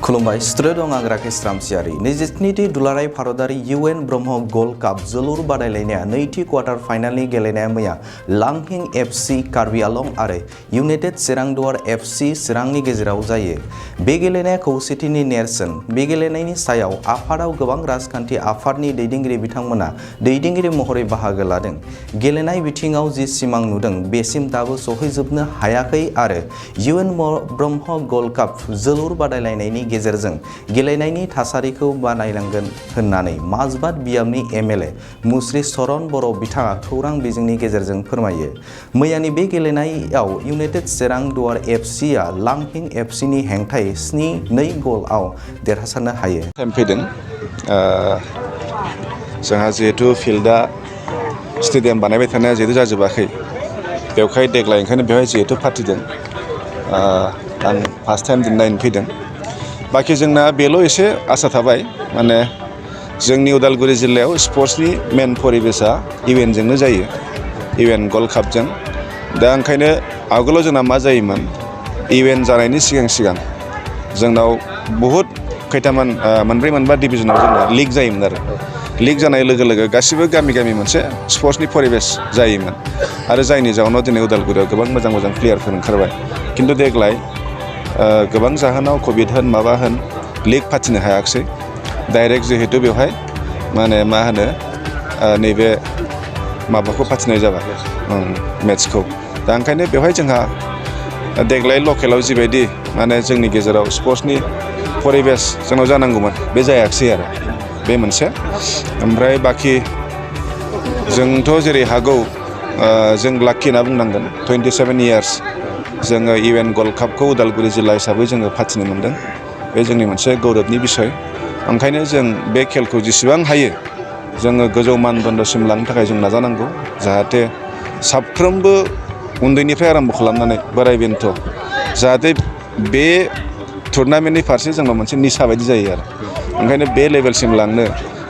खुलुमबाय स्टुडिअ दं आं राकेश रामसियारि। 22 दुलाराय भारतारि UN ब्रह्म गल्ड काप जोलुर बादायलायनाया नैथि क्वार्टार फाइनालनि गेलेनाया मैया लांहिं FC कार्बि आलं आरो इउनाइटेड चिरां दुवार FC चिरांनि गेजेराव जायो। बे गेलेनाया खौसेथिनि नेरसोन। बे गेलेनायनि सायाव आफादाव गोबां राजखान्थि आफादनि दैदेनगिरि बिथांमोना दैदेनगिरि महरै बाहागो लादों। गेलेनाय बिथिङाव जि सिमां नुदों बेसिम दाबो सौहैजोबनो हायाखै आरो UN ब्रह्म गल्ड काप जोलुर बादायलायनायनि गेजेरजों गेलेनायनि थासारिखौ बानायनांगोन होननानै माजबाद बियामनि MLA मुस्रि चरण बर' बिथाङा खौरां बिजोंनि गेजेरजों फोरमायो। मैयानि बे गेलेनायाव इउनाइटेड चिरां दुवार FCआ लांहिं FCनि हेंथायै 7-2 गलआव देरहासारनो हायो। टाइम फैदों जोंहा जिहेतु फिल्डआ स्टेडियाम बानायबाय थानाया जिहेतु जाजोबाखै बेवहाय देग्लाय ओंखायनो बेवहाय जिहेतु फाथिदों आं फार्स्ट टाइम दिन नायनो फैदों। बाखि जोंना बेल' एसे आसा थाबाय माने जोंनि उदालगुरि जिल्लायाव स्पर्ट्सनि मेन परिबेसा इभेन्टजोंनो जायो, इभेन्ट गल्ड कापजों। दा ओंखायनो आगोलाव जोंना मा जायोमोन इभेन्ट जानायनि सिगां जोंनाव बहुद खैथामान मोनब्रै मोनबा डिभिजनाव जोंना लिग जायोमोन आरो लिग जानाय लोगो लोगो गासिबो गामि गामि मोनसे स्पर्ट्सनि परिबेस जायोमोन आरो जायनि जाउनाव दिनै उदालगुरियाव गोबां मोजां मोजां प्लेयारफोर ओंखारबाय। खिन्थु देग्लाय गोबां जाहोनाव कभिड होन माबा होन लिग फाथिनो हायाखिसै। डाइरेक्ट जिहेतु बेवहाय माने मा होनो नैबे माबाखौ फाथिनाय जाबाय मेट्सखौ। दा ओंखायनो बेवहाय जोंहा देग्लाय लकेलाव जिबायदि माने जोंनि गेजेराव स्पर्ट्सनि परिबेस जोंनाव जानांगौमोन बे जायाखिसै आरो बे मोनसे। ओमफ्राय बाखि जोंथ' जेरै हागौ जों लाखि होनना बुंनांगोन 27 इयार्स जोङो इभेन्ट गल्ड कापखौ उदालगुरि जिल्ला हिसाबै जोङो फाथिनो मोन्दों। बे जोंनि मोनसे गौरबनि बिसय। ओंखायनो जों बे खेलखौ जेसेबां हायो जोङो गोजौ मानदण्डसिम लांनो थाखाय जों नाजानांगौ जाहाथे साफ्रोमबो उन्दैनिफ्राय आराम्भ खालामनानै बोराय बेन्थ' जाहाथे बे टुर्नामेन्टनि फारसे जोंनाव मोनसे निसा बायदि जायो आरो ओंखायनो बे लेभेलसिम लांनो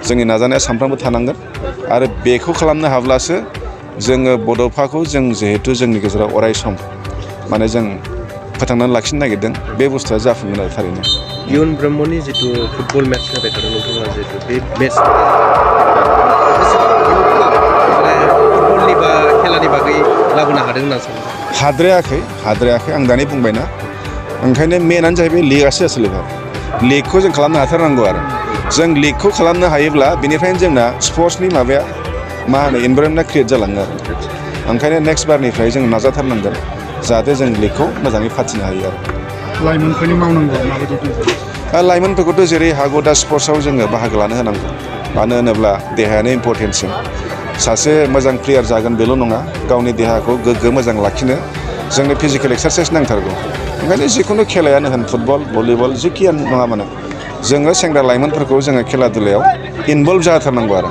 जोंनि नाजानाया सानफ्रामबो थानांगोन आरो बेखौ खालामनो हाब्लासो जोङो बड'फाखौ जों जिहेतु जोंनि गेजेराव अराय सम माने जों फोथांनानै लाखिनो नागिरदों बे बुस्थुआ जाफुंगोन आरो थारैनो। इयुन ब्रह्मनि जितु फुटबल मेट्च जाबाय थादों नोंथाङा जितु बे मेट्च फुटबलनि बा खेलानि बागै लाबोनो हादों होनना सानो? हाद्रायाखै आं दानि बुंबायना। ओंखायनो मेनानो जाहैबाय लिगआसो सोलिबाय। लिगखौ जों खालामनो हाथारनांगौ आरो जों लिगखौ खालामनो हायोब्ला बेनिफ्रायनो जोंना स्पर्ट्सनि माबाया मा होनो इनभाइरनमेन्टआ क्रिएट जालाङो आरो ओंखायनो नेक्स्ट बारनिफ्राय जों नाजाथारनांगोन जाहाथे जों लिगखौ मोजाङै फाथिनो हायो आरो लाइमोनफोरनि मावनांगौ माबायदि लाइमोनफोरखौथ' जेरै हागौ दा स्पर्ट्सआव जोङो बाहागो लानो होनांगौ। मानो होनोब्ला देहायानो इम्परटेन्टसिन। सासे मोजां प्लेयार जागोन बेल' नङा गावनि देहाखौ गोग्गो मोजां लाखिनो जोंनो फिजिकेल एक्सारसाइस नांथारगौ। ओंखायनो जिखुनु खेलायानो होन फुटबल भलिबल जिखियानो नङा मानो जोङो सेंग्रा लाइमोनफोरखौ जोङो खेला दुलायाव इनभल्भ जाथारनांगौ आरो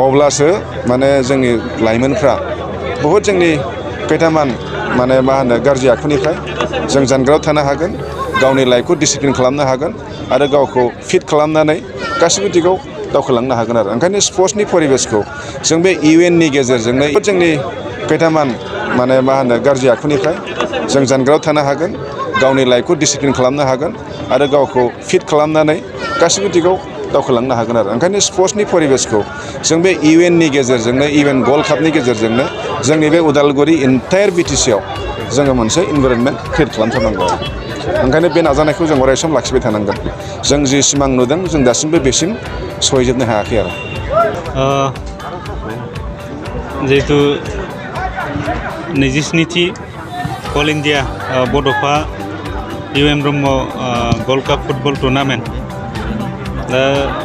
अब्लासो माने जोंनि लाइमोनफ्रा बहुद जोंनि खैथामान माने मा होनो गाज्रि आखुनिफ्राय जों जानगाराव थानो हागोन, गावनि लाइफखौ डिसिप्लिन खालामनो हागोन आरो गावखौ फिट खालामनानै गासिबो दिगाव दावखोलांनो हागोन आरो ओंखायनो स्पर्ट्सनि परिबेसखौ जों बे इउएननि गेजेरजोंनो जोंनि खैथामान माने मा होनो गाज्रि आखुनिफ्राय जों जानगाराव थानो हागोन, गावनि लाइफखौ डिसिप्लिन खालामनो हागोन आरो गावखौ फिट खालामनानै गासिबो दिगाव दावखोलांनो हागोन आरो ओंखायनो स्पर्ट्सनि परिबेसखौ जों बे इउएननि गेजेरजोंनो इभेन्ट गल्ड कापनि गेजेरजोंनो जोंनि बे उदालगुरि इन्टायार बिटिसिआव जोङो मोनसे इनभाइरनमेन्ट क्रिएट खालामथारनांगौ आरो ओंखायनो बे नाजानायखौ जों अराय सम लाखिबाय थानांगोन। जों जि सिमां नुदों जों दासिमबो बेसिम सहैजोबनो हायाखै आरो जिहेतु 27थि अल इन्डिया बड'फा UN Brahma gold cup football tournament दा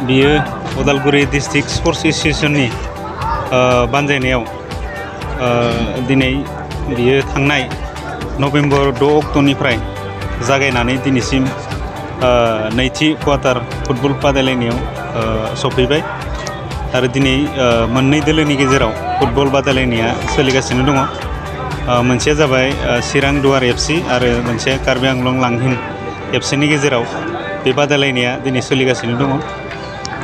बियो उदालगुरि डिस्ट्रिक्ट स्पर्ट्स एस'सिएशननि बानजायनायाव दिनै बियो थांनाय नभेम्बर 6 अक्ट'निफ्राय जागायनानै दिनैसिम नैथि क्वार्टार फुटबल बादायलायनायाव सफैबाय आरो दिनै मोननै दोलोनि गेजेराव फुटबल बादायलायनाया सोलिगासिनो दङ। मोनसेया जाबाय चिरां दुवार FC आरो मोनसेया कार्बि आंलं लांहिं FCनि गेजेराव बे बादायलायनाया दिनै सोलिगासिनो दङ।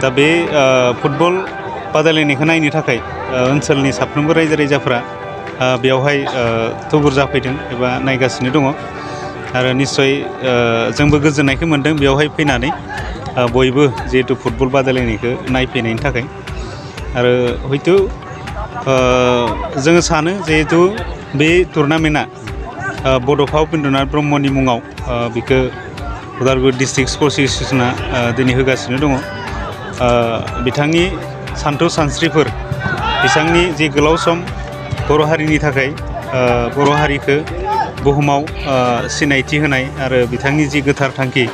दा बे फुटबल बादायलायनायखौ नायनो थाखाय ओनसोलनि साफ्रोमबो रायजो राजाफ्रा बेवहाय थुबुर जाफैदों एबा नायगासिनो दङ। आरो निस्सय जोंबो गोजोननायखौ मोन्दों बेवहाय फैनानै बयबो जिहेतु फुटबल बादायलायनायखौ नायफैनायनि थाखाय आरो हयथ' जोङो सानो जिहेतु बे टुरनामेन्टआ बड'फा उपेन्द्रनाथ ब्रह्मनि मुङाव बेखौ उदालगुरि डिस्ट्रिक्ट स्पर्ट्स एस'सियेसना दिनै होगासिनो दङ बिथांनि सान्थौ सानस्रिफोर बिथांनि जि गोलाव सम बर' हारिनि थाखाय बर' हारिखौ बुहुमाव सिनायथि होनाय आरो बिथांनि जि गोथार थांखि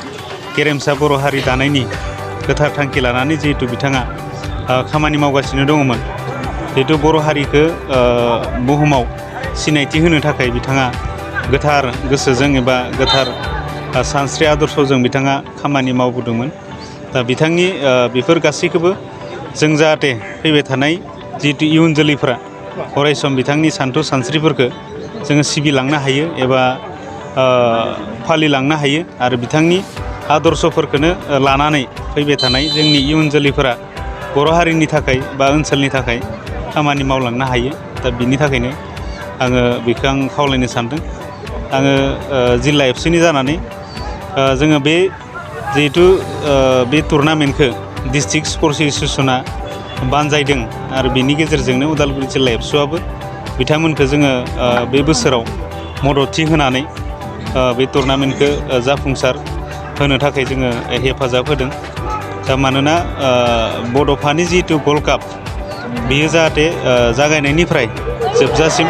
गेरेमसा बर' हारि दानायनि गोथार थांखि लानानै जिहेतु बिथाङा खामानि मावगासिनो दङमोन जिहेतु बर' हारिखौ बुहुमाव सिनायथि होनो थाखाय बिथाङा गोथार गोसोजों एबा गोथार सानस्रि आदर्शजों बिथाङा खामानि मावबोदोंमोन दा बिथांनि बेफोर गासैखौबो जों जाहाथे फैबाय थानाय जिहेतु इयुन जोलैफ्रा अरायसम बिथांनि सान्थौ सानस्रिफोरखौ जोङो सिबिलांनो हायो एबा फालिलांनो हायो आरो बिथांनि आदर्शफोरखौनो लानानै फैबाय थानाय जोंनि इयुन जोलैफोरा बर' हारिनि थाखाय बा ओनसोलनि थाखाय खामानि मावलांनो हायो दा बिनि थाखायनो आङो बेखौ आं खावलायनो सानदों आङो जिल्ला एफसिनि जानानै जोङो बे जिहेतु बे टुरनामेन्टखौ डिस्ट्रिक्ट स्पर्ट्स एस'सियेसना बानजायदों आरो बेनि गेजेरजोंनो उदालगुरि जिल्ला एबसुआबो बिथांमोनखौ जोङो बे बोसोराव मददथि होनानै बे टुरनामेन्टखौ जाफुंसार होनो थाखाय जोङो हेफाजाब होदों दा मानोना बड'फानि जिहेतु गल्ड काप बेयो जाहाथे जागायनायनिफ्राय जोबजासिम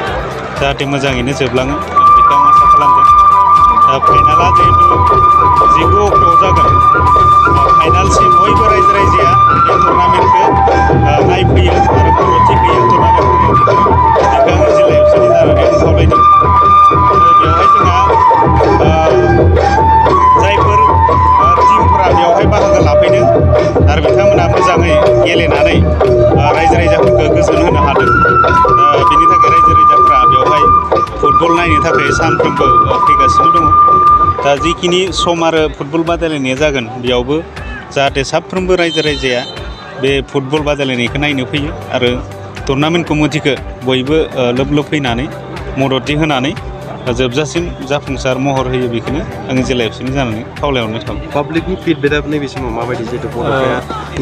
जाहाथे मोजाङैनो जोबलाङो बेखौ आं आसा खालामदों फाइनाला जिहेतु 19 अक्ट'आव जागोन फाइनालसिम बयबो रायजो राजाया बे टुरनामेन्टखौ नायफैयो आरो मददथि होयो टुरनामेन्टखौ बेखौ आङो जिल्ला एबसुनि जानानै आं खावलायदों आरो बेवहाय जोंहा जायफोर टिमफोरा बेवहाय बाहागो लाफैदों आरो बिथांमोना मोजाङै गेलेनानै रायजो राजाफोरखौ गोजोन होनो हादों बेनि थाखाय रायजो राजाफोरा बेवहाय फुटबल नायनो थाखाय सानफ्रोमबो फैगासिनो दङ दा जिखिनि सम आरो फुटबल बादायलायनाया जागोन बेयावबो जाहाथे साफ्रोमबो रायजो राजाया बे फुटबल बादायलायनायखौ नायनो फैयो आरो टुरनामेन्ट कमिटिखौ बयबो लोब लोब फैनानै मददथि होनानै जोबजासिम जाफुंसार महर होयो बेखौनो आङो जिल्ला एबसुनि जानानै खावलायहरनो थाबाय पाब्लिकनि फिडबेकआ नैबे समाव माबायदि जिहेतु बड'फाया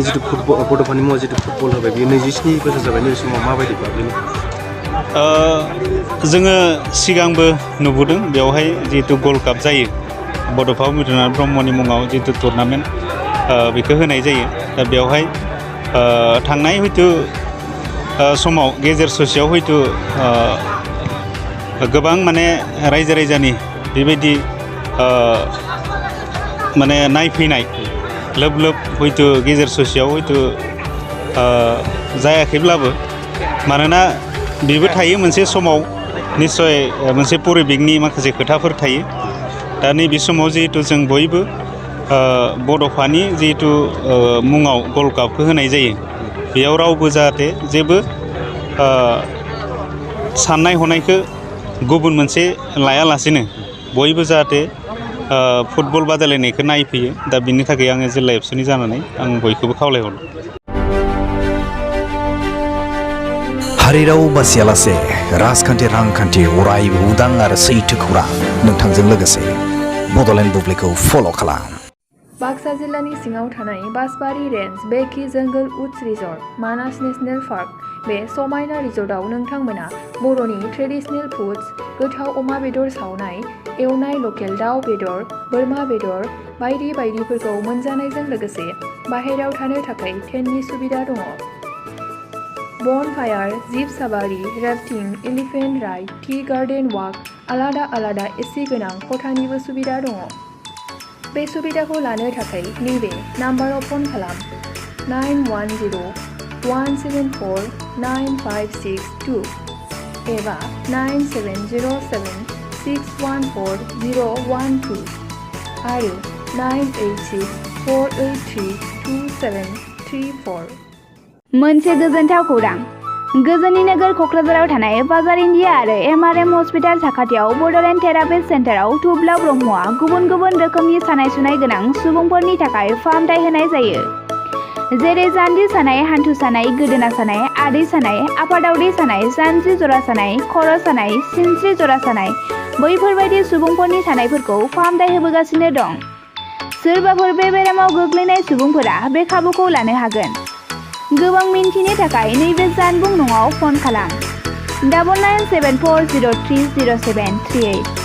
जितु फुटबल बड'फानि मुङाव जितु फुटबल होबाय बेयो 27 बोसोर जाबाय नैबे समाव माबायदि पाब्लिकनि जोङो सिगांबो नुबोदों बेवहाय जिहेतु गल्ड काप जायो बड'फा उपेन्द्रनाथ ब्रह्मनि मुङाव जिहेतु टुरनामेन्ट बेखौ होनाय जायो दा बेवहाय थांनाय हयथ' समाव गेजेर ससेयाव हयथ' गोबां माने रायजो राजानि बेबायदि माने नायफैनाय लोब लोब हयथ' गेजेर ससेयाव हयथ' जायाखैब्लाबो मानोना बेबो थायो मोनसे समाव निस्सय मोनसे परिबेकनि माखासे खोथाफोर थायो दा नैबे समाव जिहेतु जों बयबो बड'फानि जिहेतु मुङाव गल्ड कापखौ होनाय जायो बेयाव रावबो जाहाथे जेबो साननाय हनायखौ गुबुन मोनसे लायालासेनो बयबो जाहाथे फुटबल बादायलायनायखौ नायफैयो दा बिनि थाखाय आङो जिल्ला एबसुनि जानानै आं बयखौबो खावलायहरदों हारिराव बासियालासे राजखान्थि रांखान्थि अरायबो उदां आरो सैथो खौरां नोंथांजों लोगोसे बड'लेण्ड बुब्लिखौ फल' खालाम बाक्सा जिल्लानि सिङाव थानाय बासबारि रेन्ज बेकि जंगल उड्स रिजर्ट मानास नेशनेल पार्क बे समायना रिजर्टआव नोंथांमोना बर'नि ट्रेडिशनेल फुड्स गोथाव अमा बेदर सावनाय एवनाय लकेल दाउ बेदर बोरमा बेदर बायदि बायदिफोरखौ मोनजानायजों लोगोसे बाहेरायाव थानो थाखाय टेन्टनि सुबिदा दङ bonfire jeep safari rafting elephant ride tea garden walk आलादा आलादा एसि गोनां खथानिबो सुबिदा दङ बे सुबिदाखौ लानो थाखाय नैबे नाम्बाराव फन खालाम 9104974956 एबा 9707614012 आरो 9864832734 मोनसे गोजोनथाव खौरां गोजोननि नोगोर क'क्राझाराव थानाय बाजार इन्डिया आरो MRM हस्पिटाल साखाथियाव बड'लेण्ड थेरापिस्ट सेन्टाराव थुब्ला ब्रह्मआ गुबुन गुबुन रोखोमनि सानाय सुनाय गोनां सुबुंफोरनि थाखाय फाहामथाय होनाय जायो जेरै जान्जि सानाय हान्थु सानाय गोदोना सानाय आदै सानाय आफादावदै सानाय जानजि जरा सानाय खर' सानाय सिनस्रि जरा सानाय बैफोरबायदि सुबुंफोरनि सानायफोरखौ फाहामथाय होबोगासिनो दं। सोरबाफोर बे बेरामाव गोग्लैनाय सुबुंफोरा बे खाबुखौ लानो हागोन। गोबां मिन्थिनो थाखाय नैबे जानबुं नङाव फन खालाम 9974030738।